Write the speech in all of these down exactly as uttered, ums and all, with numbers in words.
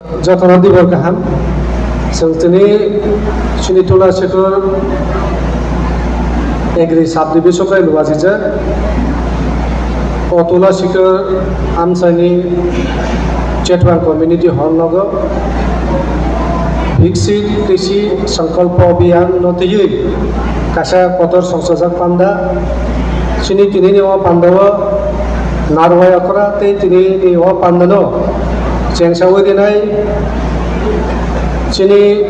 Jotono dibor kaham. Chwng tini chini Tula Sikor Agri Subdivision bai luajijak. O Tula Sikor amchaini Chetwang Community Hall nogo Viksit Krishi Sankalpa Abhiyan no twiwi kaisa kotor songchajak panda. Chini tinini o pandao narwai okra tei tinini o pandano chengsawi rinai chini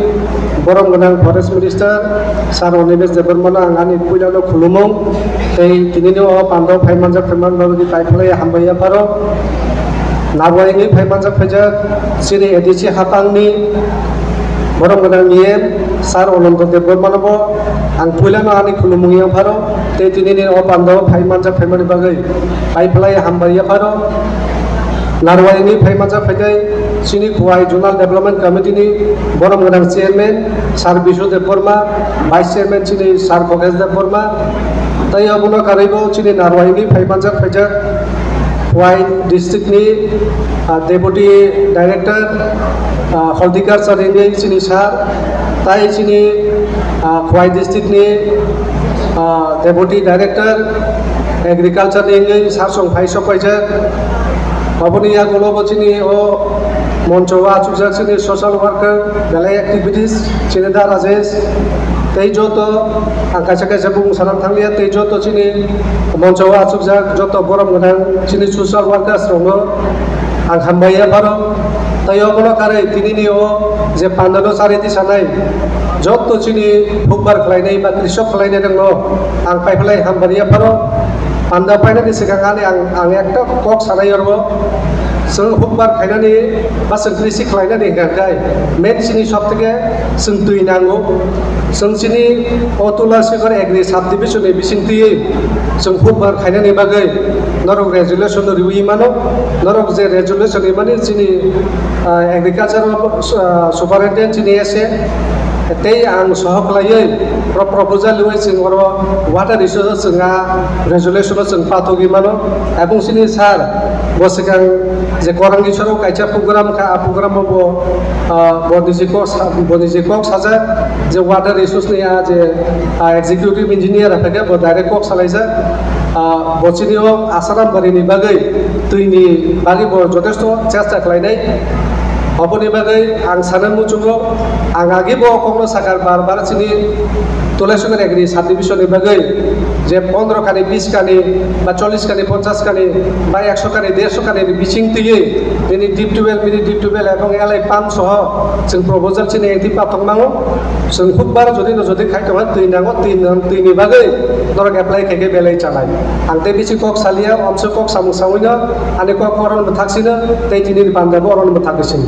borom gwnang Forest Minister Sir Animesh Debbarmano ang ani puilano khulumung tei tinini o pandao phaimanjak phaimanjak bagwi paiphlai hambai yapharo. Narwai wngwi phaimanjak phaijak chini A D C hapangni borom gwnang E M Sir Ananta Debbarmanobo ang puilano ani khulumung yapharo tei tinini o pandao phaimanjak phaimani bagwi paiphlai hambai yapharo. Narwai wngwi phaimanjak phainai chini Khowai Zonal Development Committee ni borom gwnang Chairman Sir Bishu Debbarma, Vice Chairman chini Sir Khogesh Debbarma, tei obono karwibo chini Narwai wngwi phaimanjak phaijak Khowai district ni, ah, Deputy Director, ah, Horticulture wngwi chini sir, tai chini, ah, Khowai district ni, ah, Deputy Director Agriculture ni wngwi sir song phai sok paijak. Aboni yagulo bo chini o moncho o achukjak chini social worker, belai activities, chini da Rajesh, tei joto ang kaisa kaisa bumung sanam thanglia, tei joto chini moncho o achukjak joto borom gwnang chini social workers rokno ang hambai yapharo. Tei obono karwi tinini o je pandano chariti sanai joto chini hukbar khlainai ba krisok khlainai rokno ang paiphlai hambai yapharo. Panda painani swkang ani ang, ang ekta kok sanai yorbo. Chwng hukbar khainani ba chwng krisi khlainani hwnkha khe main chini sob theke chwng twi nango. Chwng chini o Tula Sikor Agri Subdivision ni bising twiwi chwng hukbar khainani bagwi norok resolution no riwi mano. Norok je resolution rimani chini, ah, agriculture, ah, superintendent chini S A tei ang sohor khlaiwi pro-, proposal riwi chwng oro water issue o chwng a resolution o chwng pathogwi mano. Ebong chini sir bo swkang je Korang Isoro kaisa program kha, a program o bo, ah, bo niji kok sa-, bo niji kok sajak je water issues ni a je, ah, executive engineer aphaikhe bo direct kok salaijak. Ah, bo chini o Asaram bari ni bagwi twi ni bagwi bo jotesto chesta khlainai. Oboni bagwi ang sana muchungo, ang agi bo kokno sakar bar bar chini Tulaisongar Agri Subdivision ni bagwi je pondro kani, bis kani, ba chollis kani, ponchas kani, ba ekso kani, derso kani ni bising twiwi nini deep tubewell, mini deep tubewell ebong L I pump soho chwng proposal chini engti pathok nango. Chwng hukbar jodi no jodi khai tongkha twi nango, twi nang-, twi ni bagwi norok apply khaikhe belai chanai. Ang tei bisi kok salia, omso kok samung sawino ani kok koron bwthak sino tei tini ni panda bo oron bwthak sino.